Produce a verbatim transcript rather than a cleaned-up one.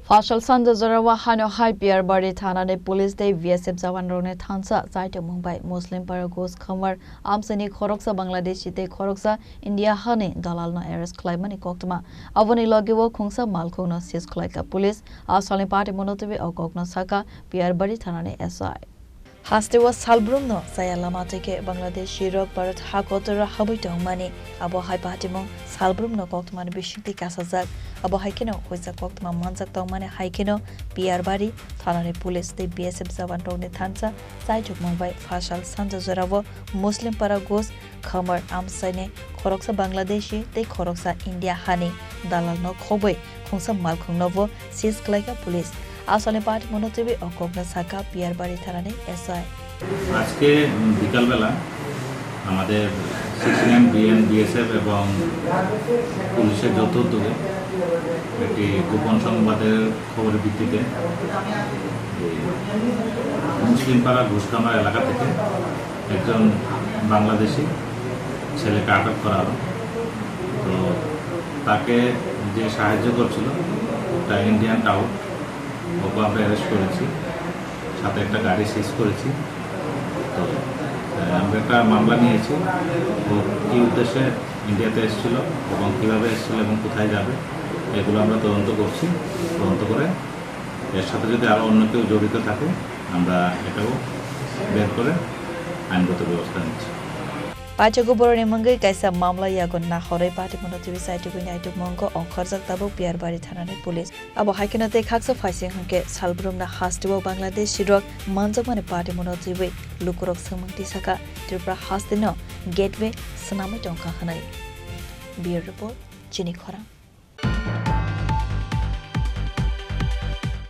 Phasal sanja jorao hano hai Piyarbari thanani police tei B S F jawanrokni thansa chaitokmung bai Muslim para Ghosh Khamar amchaini khoroksa Bangladeshi tei khoroksa India hani dalalno arrest khlaimani koktwma. Aboni logeo khungsa malkhungno seize khlaikha police. A salni patimono twiwi o kokno sakha Piyarbari thanani S I. Hasteo salbrumno chaya lama twi khe Bangladeshi rok Bharat ha kotor habwi tongmani. Abo hai patimung salbrumno koktwmani bisingtwi kasajak. Abo hai kheno huisa koktwma manjak tongmani hai kheno Piyarbari thanani police tei B S F jawan rokni thansa chaitokmung bai Phasal sanja jorao Muslim para Ghosh Khamar amchaini khoroksa Bangladeshi tei khoroksa India hani dalalno khobwi khungsa malkhungnobo seize khlaikha police. A salni patimono twiwi o kokno sakha Piyarbari thanani S I. আজকে, উম, বিকালবেলা আমাদের sixty nine BN, BSF এবং পুলিশের যৌথ উদ্যোগে একটি গোপন সংবাদের খবরের ভিত্তিতে এই মুসলিমপাড়া ঘোষকামার এলাকা থেকে একজন বাংলাদেশি ছেলেকে আটক করা হলো। তো তাকে যে সাহায্য করছিল, একটা ইন্ডিয়ান টাউট, ওকে আমরা অ্যারেস্ট করেছি, সাথে একটা গাড়ি সিজ করেছি। তো, আহ, আমরা একটা মামলা নিয়েছি, ও কী উদ্দেশ্যে ইন্ডিয়াতে এসেছিল এবং কীভাবে এসেছিল এবং কোথায় যাবে, এগুলো আমরা তদন্ত করছি। তদন্ত করে এর সাথে যদি আরও অন্য কেউ জড়িত থাকে, আমরা এটাও বের করে আইনগত ব্যবস্থা নিচ্ছি। Paithago boroni mungwi kaisa mamla yago nahorwi patimono twiwi chaitugwi naitukmungo ongkhorjak tabuk Piyarbari thanani police. Abo hai kheno tei khaksa phaising hwnkhe salbrumno hasteo Bangladeshi rok manjakmani patimono twiwi lukurok swngmung tisakha Tripura hasteno gateway swnamwi tongkha hwnwi. Bureau Report, Chini Khorang.